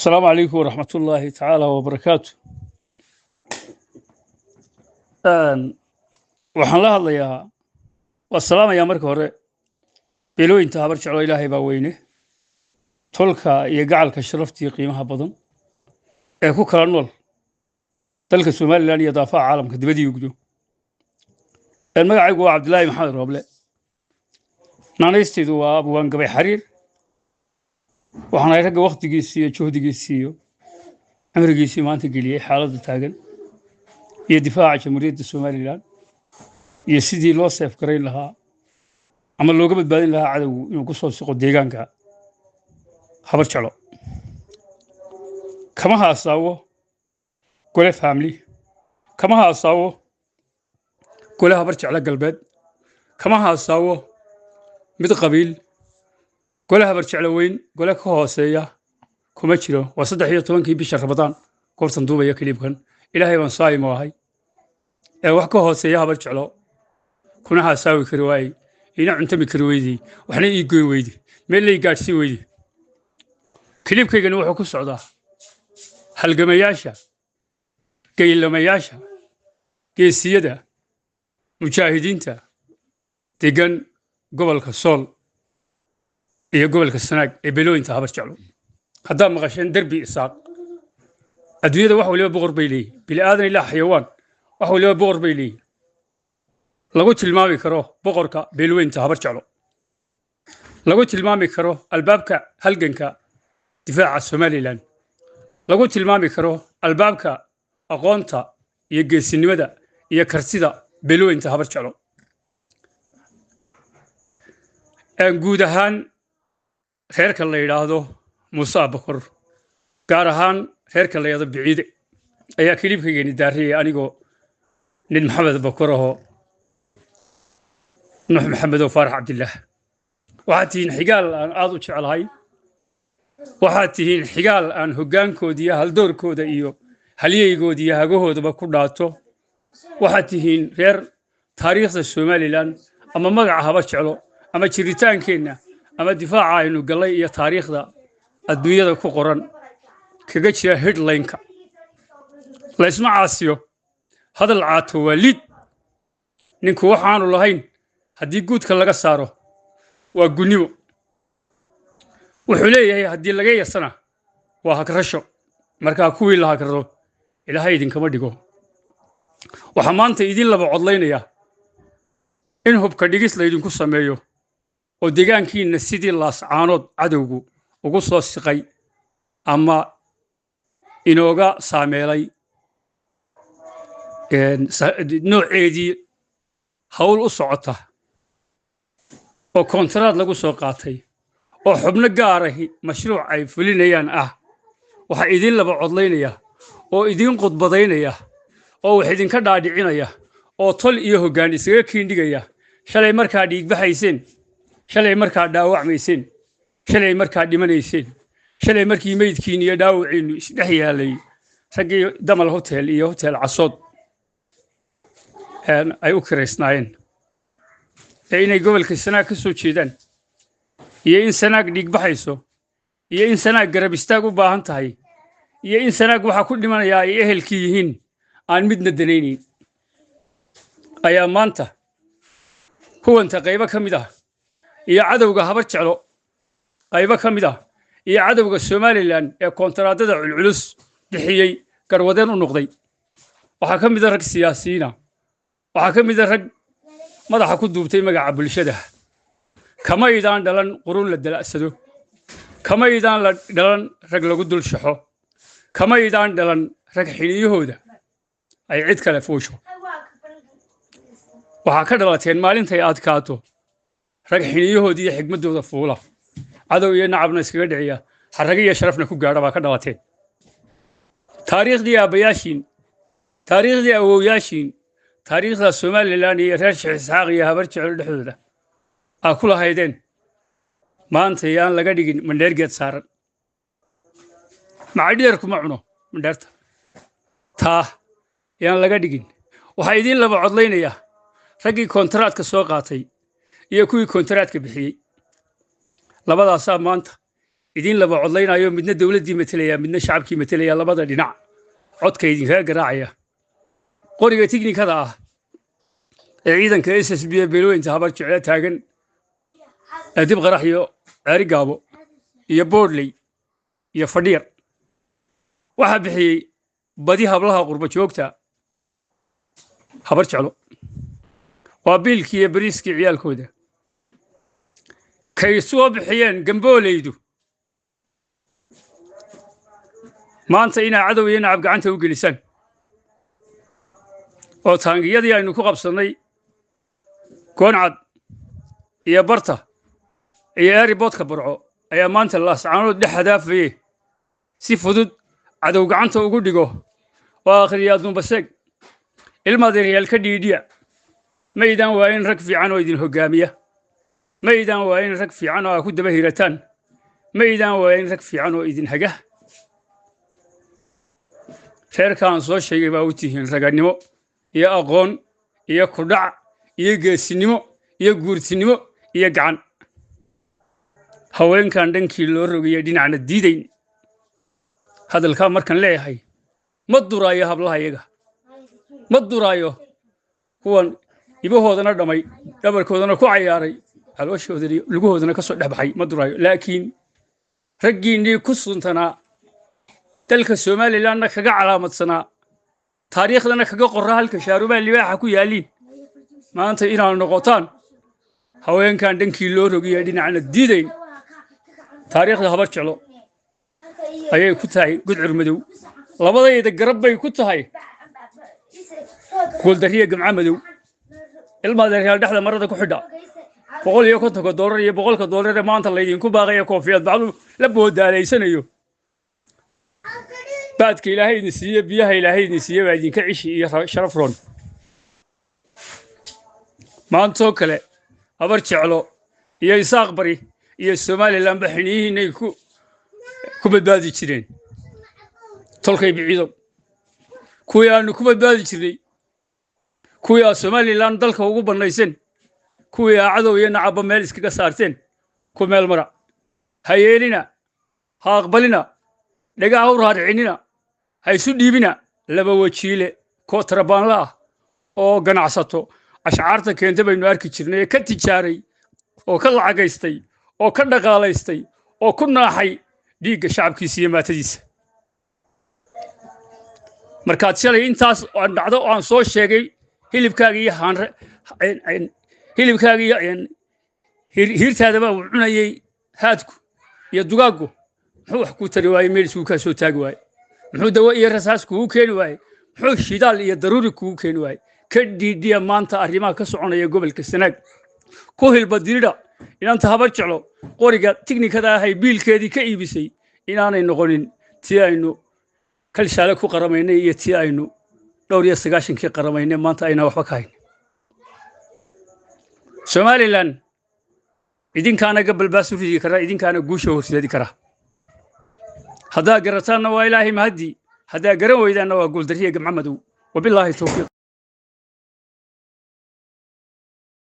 Asalaamu calaykum waraxmat ullaahi tacaala wabarakaatu. Waxaan la hadlayaa, waa salaamayaa marka hore beelooyinta Habar Jeclo. Ilaahay baa weyne, tolka iyo gacalka sharaftii qiimaha badan ee ku kala nool dalka Somalilan iyo daafaha caalamka dibadii ugdo. Magacaygu waa Cabdilaahi Maxamed Rooble, naanaystaydu waa Abwaan Gabay Xariir. Waxaan ahay ragga wakhtigiisii iyo juhdigiisii iyo cimrigiisii maanta geliyey xaaladda taagan iyo difaaca Jamhuuriyadda Somalilan iyo sidii loo seef garayn lahaa ama looga badbaadin lahaa cadowgu inuu ku soo siqo deegaanka Habar Jeclo. Kama haasaawo gole family, kama haasaawo gole Habar Jeclo galbeed, kama haasaawo mid qabiil. Gole Habar Jeclo weyn, gole ka hooseeya kuma jiro. Waa 13-kii bisha Ramadaan goortan duubaya kiliibkan. Ilaahay baan saayimo ahay ee wax ka hooseeya Habar Jeclo kuna haasaawi kari waayey, iina cuntami kari weydey, waxna ii goyn weyde, meel lay gaadhsiin weyde. Kiliibkaygani wuxuu ku socdaa halgamayaasha, geylamayaasha, geesiyada, mujaahidiinta degan gobolka Sool iyo gobolka Sanaag ee beelooyinta Habar Jeclo. Haddaad maqasheen derbi Isaaq, adduunyada wax waliba boqor bay leeyihin, bini aadan ilaa xayawaan wax waliba boqor bay leeyihin. Lagu tilmaami karo boqorka beelweynta Habar Jeclo, lagu tilmaami karo albaabka halganka difaaca Somalilan, lagu tilmaami karo albaabka aqoonta iyo geesinimada iyo kartida beelweynta Habar Jeclo guud ahaan, reerka la yidhaahdo Muuse Abakor, gaar ahaan reerka la yidhaahdo Biciide, ayaa kiliibkaygeeni daariyay, anigoo nin Maxamed Abakor ahoo Nuux Maxamed oo Faarax Cabdillaah. Waxaad tihiin xigaal aan aad u jeclahay. Waxaad tihiin xigaal aan hoggaankooda iyo haldoorkooda iyo halyeygooda iyo hagahoodaba ku dhaato. Waxaad tihiin reer taariikhda Somalilan ama magaca Habar Jeclo ama jiritaankeenna ama difaaca aynu gallay iyo taariikhda adduunyada ku qoran kaga jira headline-ka. Laysma caasiyo, hadal caato waa liid. Ninku waxaanu lahayn haddii guudka laga saaro waa gunnimo. Wuxuu leeyahay haddii laga yasana waa hagrasho. Markaa kuwii la hagrado Ilaahay idinkama dhigo. Waxaa maanta idin laba codlaynaya in hubka dhigis laydinku sameeyo oo deegaankiinna sidii Laascaanood cadowgu ugu soo siqay ama inooga saameelay nooceedii hawl u socota oo kontaraad lagu soo qaatay oo xubno gaarahi mashruuc ay fulinayaan ah. Waxaa idiin laba codlaynaya oo idiin khudbadaynaya oo wax idinka dhaadhicinaya oo tol iyo hoggaan isaga kiindhigaya shalay markaa dhiigbaxayseen, shalay markaa dhaawacmayseen, shalay markaa dhimanayseen, shalay markii meydkiin iyo dhaawaciinnu isdhex yaalay, raggii Damal Hotel iyo Hotel Casood ay u kiraysnaayeen ee inay gobolka Sanaag ka soo jeedaan iyo in Sanaag dhiigbaxayso iyo in Sanaag garab istaag u baahan tahay iyo in Sanaag waxaa ku dhimanayaa ay ehelkii yihiin aan midna danaynayn ayaa maanta huwanta qaybo ka mid ah iyo cadowga Habar Jeclo qaybo ka mid ah iyo cadowga Somalilan ee koontaraadada culculus bixiyey garwadeen u noqday. Waxaa ka mid a rag siyaasiyiina, waxaa ka mid a rag madaxa ku duubtay magaca bulshada. Kamaydaan dhalan qurun la dala'sado, kamaydaan la dhalan rag lagu dul shaxo, kamaydaan dhalan rag xiniyahooda ay cid kale fuusho. Waxaa ka dhalateen maalintay adkaato rag xiniyahooda iyo xigmaddooda fuula, cadow iyo nacabna iskaga dhiciya, xarrago iyo sharafna ku gaadha baa ka dhalateen. Taariikhdii aabbayaashiin, taariikhdii awowyaashiin, taariikhda Somalilan iyo reer Sheekh Isxaaq iyo Habar Jeclo dhexdooda aa ku lahaydeen maanta yaan laga dhigin mandheer geed saaran. Macadhiyar kuma cuno mandheerta, taa yaan laga dhigin. Waxaa idiin laba codlaynayaa raggii kontaraadka soo qaatay iyo kuwii kontaraadka bixiyey. Labadaasaa maanta Idiin laba codlaynayo, midna dowladdii matelaya, midna shacabkii matelaya, labada dhinac codka idinkaga garaacaya. Qoriga tiknikada ah ee ciidanka SSB ee beelweynta Habar Jecle taagan ee Dib Qarax iyo Ceeri Gaabo iyo Boodley iyo Fadhiyar waxaa bixiyey badi hablaha qurba joogta Habar Jeclo. Waa biilkii iyo beriiskii ciyaalkooda kay soo bixiyeen gamboolaydu. Maanta inaa cadow iyo nacab gacanta u gelisaan oo taangiyadii aynu ku qabsannay Gooncad iyo Barta iyo airportka Burco ayaa maanta Laascaanood dhex hadaafaye si fudud cadow gacanta ugu dhigo oo akhriya adduunbaseeg. Ilmaadeeryaal, ka dhiidhiya. Maydaan waayin rag fiican oo idin hoggaamiya, maydaan waayin rag fiican oo aa ku daba hirataan, maydaan waayin rag fiican oo idin haga. Reerkaan soo sheegay baa u tihiin raganimo iyo aqoon iyo kudhac iyo geesinimo iyo guurtinimo iyo gacan. Haweenkan dhankii loo rogaya dhinacna diidayn. Hadalkaa markaan leeyahay, ma duraayo hablaha iyaga, ma duraayo kuwan ibahoodana dhamay, dhabarkoodana ku cayaaray, calooshoodana lugahoodana ka soo dhex baxay, ma duraayo. Laakiin raggiinnii ku suntanaa, dalka Somalilandna kaga calaamadsanaa, taariikhdana kaga qorra halka shaarubaha libaaxa ku yaalliin, maanta inaad noqotaan haweenkan dhankii loo rogiya dhinacna diidayn, taariikhda Habar Jeclo ayay ku tahay gudcur madow. Labadayda garab bay ku tahay guuldariya gamca madow. Ilmaadeeryaal, dhexda marada ku xidha. $150 iyo $100 ee maanta laydinku baaqaya, koofiyad bacdu la boodaalaysanayo, baadka Ilaahay idin siiye, biyaha Ilaahay idin siiye baa idinka cishi iyo sharaf roon. Maantoo kale Habar Jeclo iyo Isaaq Bari iyo Somalilandba xiniyihiinay ku badbaadi jireen. Tolkay biciidow, kuwii aanu ku badbaadi jirnay, kuwii aa Somaliland dalka ugu bannayseen, kuwii aa cadow iyo nacabba meel iskaga saarteen, ku meel mara. Ha yeelina, ha aqbalina, dhagaha ha u raaricinina, ha isu dhiibina laba wajiile kootrabaanla ah oo ganacsato ashcaarta keenta baynu arki jirnay ee ka tijaaray oo ka lacagaystay oo ka dhaqaalaystay oo ku naaxay dhiigga shacabkiisa iyo maatadiisa. Markaad shalay intaas aan dhacdo oo aan soo sheegay, hilibkaaga iyo haanre, hilibkaaga iyo hiirtaadaba uu cunayey haadku iyo dugaaggu, muxuu wax kuu tari waayey? Meel iskugu kaa soo taagi waaye? Muxuu dawo iyo rasaas kugu keeni waaye? Muxuu shidaal iyo daruuri kugu keeni waaye? Ka dhiidhiya maanta arrimaha ka soconaya gobolka Sanaag. Ku hilbadirida inanta Habar Jeclo qoriga tiknikada ahay biilkeedii ka iibisay inaanay noqonin tii aynu Kalshaale ku qaramaynay iyo tii aynu dhowr iyo sagaashankii qaramaynay. Maanta aynaa waxba ka hayn. Somaliland idinkaana gabalbaas u ridi kara, idinkaana guusha horseedi kara. Haddaa garataanna waa Ilaahay mahaddii, haddaa garan weydaanna waa guuldariya gamca madow. Wabilaahi towfiiq.